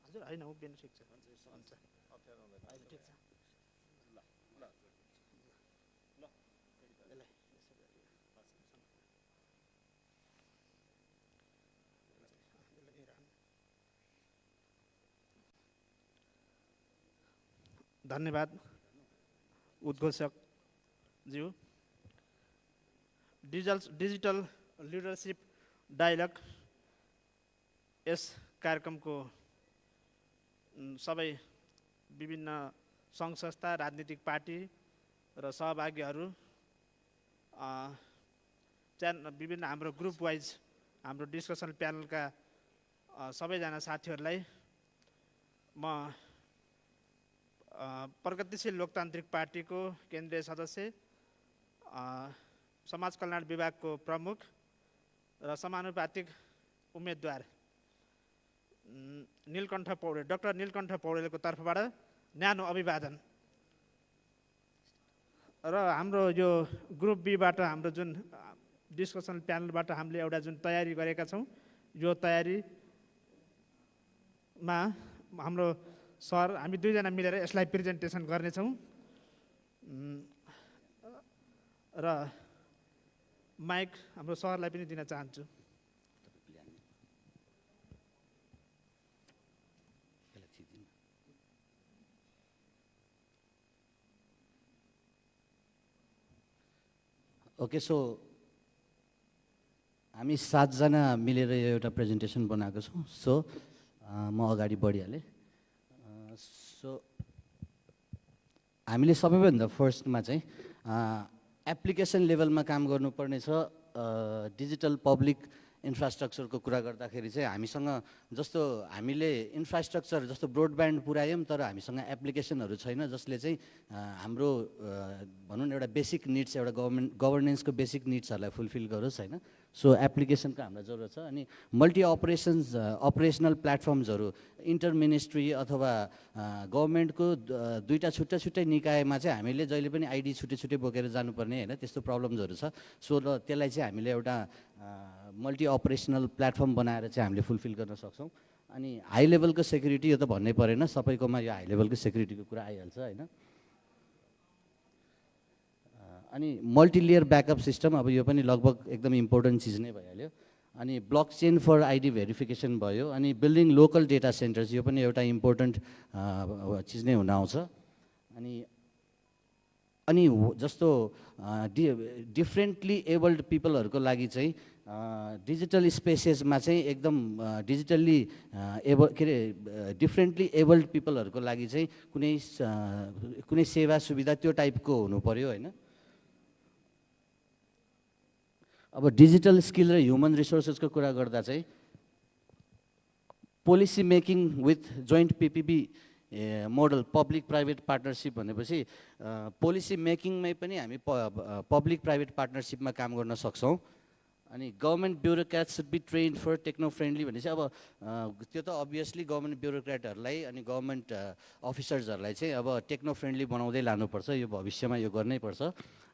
हजुर होइन म बिहान ठिक छ हुन्छ होइन ठिक छ धन्यवाद उद्घोषक ज्यू। डिजिटल लिडरसिप डायलग यस कार्यक्रमको सबै विभिन्न सङ्घ संस्था राजनीतिक पार्टी र सहभागीहरू विभिन्न हाम्रो ग्रुप वाइज हाम्रो डिस्कसन प्यानलका सबैजना साथीहरूलाई म प्रगतिशील लोकतान्त्रिक पार्टीको केन्द्रीय सदस्य समाज कल्याण विभागको प्रमुख र समानुपातिक उम्मेदवार नीलकण्ठ पौडेल डाक्टर नीलकण्ठ पौडेलको तर्फबाट न्यानो अभिवादन र हाम्रो यो ग्रुप बीबाट हाम्रो जुन डिस्कसन प्यानलबाट हामीले एउटा जुन तयारी गरेका छौँ यो तयारीमा हाम्रो सर हामी दुईजना मिलेर यसलाई प्रेजेन्टेसन गर्नेछौँ र माइक हाम्रो सरलाई पनि दिन चाहन्छु। ओके सो हामी 7 जना मिलेर यो एउटा प्रेजेन्टेसन बनाएको छौँ। सो म अगाडि बढिहालेँ। सो हामीले सबैभन्दा फर्स्टमा चाहिँ एप्लिकेसन लेभलमा काम गर्नुपर्ने छ। डिजिटल पब्लिक इन्फ्रास्ट्रक्चरको कुरा गर्दाखेरि चाहिँ हामीसँग जस्तो हामीले इन्फ्रास्ट्रक्चर जस्तो ब्रोडब्यान्ड पुऱ्यायौँ तर हामीसँग एप्लिकेसनहरू छैन जसले चाहिँ हाम्रो भनौँ न एउटा बेसिक निड्स एउटा गभर्नेन्सको बेसिक निड्सहरूलाई फुलफिल गरोस् होइन। सो एप्लिकेसनको हामीलाई जरुरत छ। अनि मल्टी अपरेसनल प्लेटफर्म्सहरू इन्टर मिनिस्ट्री अथवा गभर्मेन्टको दुईवटा छुट्टै छुट्टै निकायमा चाहिँ हामीले जहिले पनि आइडी छुट्टै छुट्टै बोकेर जानुपर्ने होइन त्यस्तो प्रब्लम्सहरू छ। सो र त्यसलाई चाहिँ हामीले एउटा मल्टी अपरेसनल प्लेटफर्म बनाएर चाहिँ हामीले फुलफिल गर्न सक्छौँ। अनि हाई लेभलको सेक्युरिटी यो त भन्नै परेन, सबैकोमा यो हाई लेभलको सेक्युरिटीको कुरा आइहाल्छ होइन। अनि मल्टिलेयर ब्याकअप सिस्टम अब यो पनि लगभग एकदम इम्पोर्टेन्ट चिज नै भइहाल्यो। अनि ब्लकचेन फर आइडी भेरिफिकेसन भयो। अनि बिल्डिङ लोकल डेटा सेन्टर्स यो पनि एउटा इम्पोर्टेन्ट चिज नै हुन आउँछ। अनि जस्तो डिफ्रेन्टली एबल्ड पिपलहरूको लागि चाहिँ डिजिटल स्पेसेसमा चाहिँ एकदम डिजिटल्ली डिफ्रेन्टली एबल्ड पिपलहरूको लागि चाहिँ कुनै सेवा सुविधा त्यो टाइपको हुनु पर्यो होइन। अब डिजिटल स्किल र ह्युमन रिसोर्सेसको कुरा गर्दा चाहिँ policy making with joint PPB model public private partnership भनेपछि पोलिसी मेकिङमै पनि हामी पब्लिक प्राइभेट पार्टनरसिपमा काम गर्न सक्छौँ। अनि government bureaucrats should be trained for techno friendly भनेपछि अब त्यो त अभियसली गभर्मेन्ट ब्युरोक्रेटहरूलाई अनि गभर्मेन्ट अफिसर्सहरूलाई चाहिँ अब टेक्नो फ्रेन्डली बनाउँदै लानुपर्छ। यो भविष्यमा यो गर्नै पर्छ।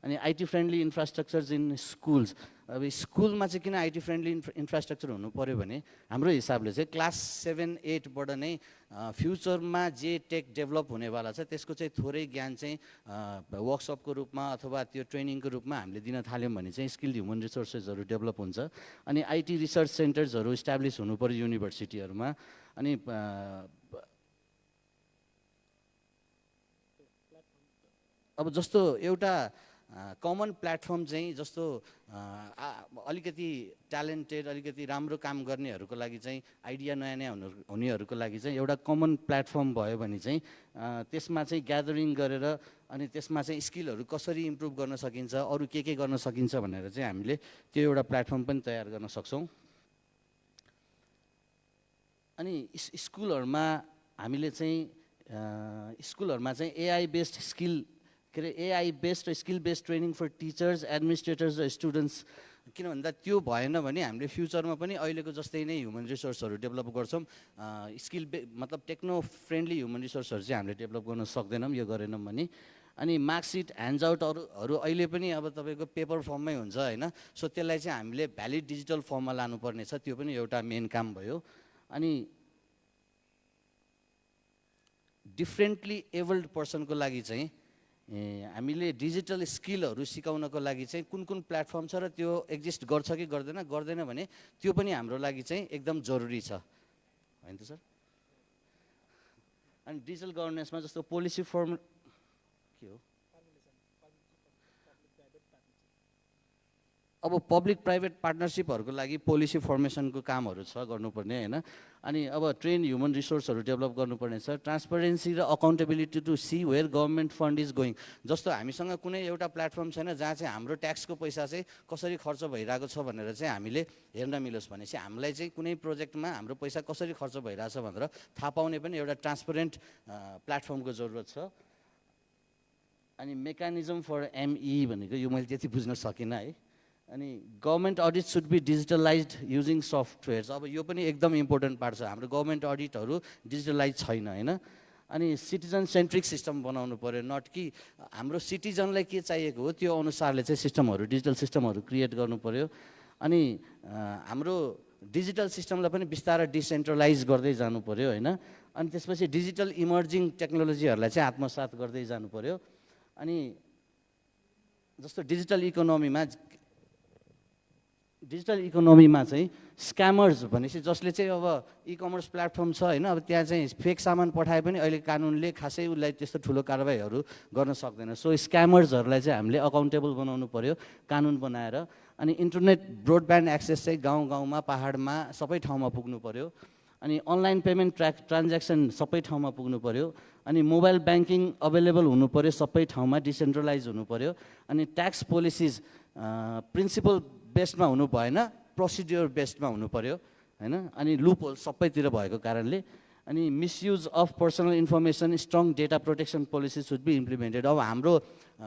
अनि IT friendly infrastructures in schools अब स्कुलमा चाहिँ किन आइटी फ्रेन्डली इन्फ्रास्ट्रक्चर हुनु पऱ्यो भने हाम्रो हिसाबले चाहिँ क्लास 7-8बाट नै फ्युचरमा जे टेक डेभलप हुनेवाला छ त्यसको चाहिँ थोरै ज्ञान चाहिँ वर्कसपको रूपमा अथवा त्यो ट्रेनिङको रूपमा हामीले दिन थाल्यौँ भने चाहिँ स्किल्ड ह्युमन रिसोर्सेसहरू डेभलप हुन्छ। अनि आइटी रिसर्च सेन्टर्सहरू इस्टाब्लिस हुनु पऱ्यो युनिभर्सिटीहरूमा। अनि अब जस्तो एउटा कमन प्लेटफर्म चाहिँ जस्तो अलिकति ट्यालेन्टेड अलिकति राम्रो काम गर्नेहरूको लागि चाहिँ आइडिया नयाँ नयाँ हुनेहरूको लागि चाहिँ एउटा कमन प्लेटफर्म भयो भने चाहिँ त्यसमा चाहिँ ग्यादरिङ गरेर अनि त्यसमा चाहिँ स्किलहरू कसरी इम्प्रुभ गर्न सकिन्छ अरू के गर्न सकिन्छ भनेर चाहिँ हामीले त्यो एउटा प्लेटफर्म पनि तयार गर्न सक्छौँ। अनि स्कुलहरूमा हामीले चाहिँ AI based skill AI based र skill based training for teachers administrators र स्टुडेन्ट्स किन भन्दा त्यो भएन भने हामीले फ्युचरमा पनि अहिलेको जस्तै नै ह्युमन रिसोर्सहरू डेभलप गर्छौँ। मतलब टेक्नो फ्रेन्डली ह्युमन रिसोर्सहरू चाहिँ हामीले डेभलप गर्न सक्दैनौँ यो गरेनौँ भने। अनि मार्कसिट ह्यान्डआउटहरू अहिले पनि अब तपाईँको पेपर फर्ममै हुन्छ होइन। सो त्यसलाई चाहिँ हामीले भ्यालिड डिजिटल फर्ममा लानुपर्ने छ, त्यो पनि एउटा मेन काम भयो। अनि डिफ्रेन्टली एबल्ड पर्सनको लागि चाहिँ हामीले डिजिटल स्किलहरू सिकाउनको लागि चाहिँ कुन कुन प्लेटफर्म छ र त्यो एक्जिस्ट गर्छ कि गर्दैन भने त्यो पनि हाम्रो लागि चाहिँ एकदम जरुरी छ, होइन त सर। अनि डिजिटल गभर्नेन्समा जस्तो पोलिसी फर्म के हो, अब पब्लिक प्राइभेट पार्टनरसिपहरूको लागि पोलिसी फर्मेसनको कामहरू छ गर्नुपर्ने होइन। अनि अब ट्रेन ह्युमन रिसोर्सहरू डेभलप गर्नुपर्ने छ, ट्रान्सपरेन्सी र accountability to see where government fund is going. जस्तो हामीसँग कुनै एउटा प्लेटफर्म छैन जहाँ चाहिँ हाम्रो ट्याक्सको पैसा चाहिँ कसरी खर्च भइरहेको छ भनेर चाहिँ हामीले हेर्न मिलोस् भनेपछि हामीलाई चाहिँ कुनै प्रोजेक्टमा हाम्रो पैसा कसरी खर्च भइरहेछ भनेर थाहा पाउने पनि एउटा ट्रान्सपरेन्ट प्लेटफर्मको जरुरत छ। अनि मेकानिजम फर एमई भनेको यो मैले त्यति बुझ्न सकिनँ है। अनि government audit should be digitalized using softwares, अब यो पनि एकदम इम्पोर्टेन्ट पार्ट छ। हाम्रो गभर्मेन्ट अडिटहरू डिजिटलाइज छैन होइन। अनि सिटिजन सेन्ट्रिक सिस्टम बनाउनु पऱ्यो, नट कि हाम्रो सिटिजनलाई के चाहिएको हो त्यो अनुसारले चाहिँ सिस्टमहरू डिजिटल सिस्टमहरू क्रिएट गर्नु पऱ्यो। अनि हाम्रो डिजिटल सिस्टमलाई पनि बिस्तारै डिसेन्ट्रलाइज गर्दै जानु पऱ्यो होइन। अनि त्यसपछि डिजिटल इमर्जिङ टेक्नोलोजीहरूलाई चाहिँ आत्मसात गर्दै जानु पऱ्यो। अनि जस्तो डिजिटल इकोनोमीमा चाहिँ स्क्यामर्स भनेपछि जसले चाहिँ अब ई-कमर्स प्लेटफर्म छ होइन, अब त्यहाँ चाहिँ फेक सामान पठाए पनि अहिले कानुनले खासै उसलाई त्यस्तो ठुलो कारबाहीहरू गर्न सक्दैन। सो स्क्यामर्सहरूलाई चाहिँ हामीले अकाउन्टेबल बनाउनु पऱ्यो कानुन बनाएर। अनि इन्टरनेट ब्रोडब्यान्ड एक्सेस चाहिँ गाउँ गाउँमा पहाडमा सबै ठाउँमा पुग्नु पऱ्यो। अनि अनलाइन पेमेन्ट ट्रान्ज्याक्सन सबै ठाउँमा पुग्नु पऱ्यो। अनि मोबाइल ब्याङ्किङ अभाइलेबल हुनु पऱ्यो सबै ठाउँमा, डिसेन्ट्रलाइज हुनु पऱ्यो। अनि ट्याक्स पोलिसिज प्रिन्सिपल बेस्डमा हुनु भएन, प्रोसिड्युर बेस्डमा हुनु पऱ्यो होइन। अनि लुप होल सबैतिर भएको कारणले। अनि misuse of personal information strong data protection policy should be implemented. अब हाम्रो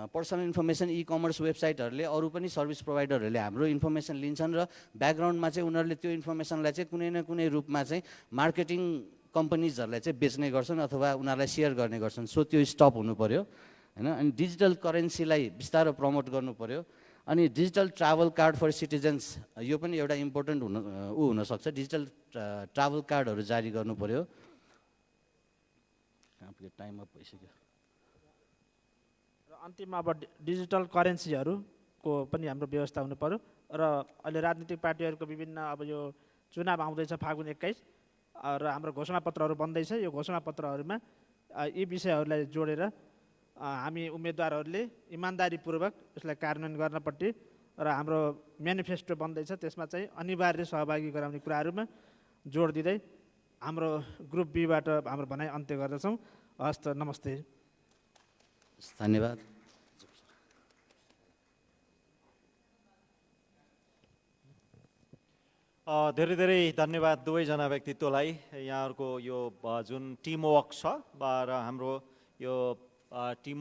पर्सनल इन्फर्मेसन ई-कमर्स वेबसाइटहरूले अरू पनि सर्भिस प्रोभाइडरहरूले हाम्रो इन्फर्मेसन लिन्छन् र ब्याकग्राउन्डमा चाहिँ उनीहरूले त्यो इन्फर्मेसनलाई चाहिँ कुनै न कुनै रूपमा चाहिँ मार्केटिङ कम्पनीजहरूलाई चाहिँ बेच्ने गर्छन् अथवा उनीहरूलाई सेयर गर्ने गर्छन्। सो त्यो स्टप हुनु पऱ्यो होइन। अनि डिजिटल करेन्सीलाई बिस्तारो प्रमोट गर्नु पऱ्यो। अनि digital travel card for citizens यो पनि एउटा इम्पोर्टेन्ट हुनसक्छ, डिजिटल ट्राभल कार्डहरू जारी गर्नु पऱ्यो। टाइम अप भइसक्यो। र अन्तिममा अब डिजिटल करेन्सीहरूको पनि हाम्रो व्यवस्था हुनु पऱ्यो। र अहिले राजनीतिक पार्टीहरूको विभिन्न अब यो चुनाव आउँदैछ फागुन 21 र हाम्रो घोषणापत्रहरू बन्दैछ। यो घोषणापत्रहरूमा यी विषयहरूलाई जोडेर हामी उम्मेदवारहरूले इमान्दारीपूर्वक यसलाई कार्यान्वयन गर्नपट्टि र हाम्रो म्यानिफेस्टो बन्दैछ त्यसमा चाहिँ अनिवार्य सहभागी गराउने कुराहरूमा जोड दिँदै हाम्रो ग्रुप बीबाट हाम्रो भनाइ अन्त्य गर्दछौँ। हस्त, नमस्ते, धन्यवाद। धेरै धेरै धन्यवाद दुवैजना व्यक्तित्वलाई। यहाँहरूको यो जुन टिम वर्क छ र हाम्रो यो टिम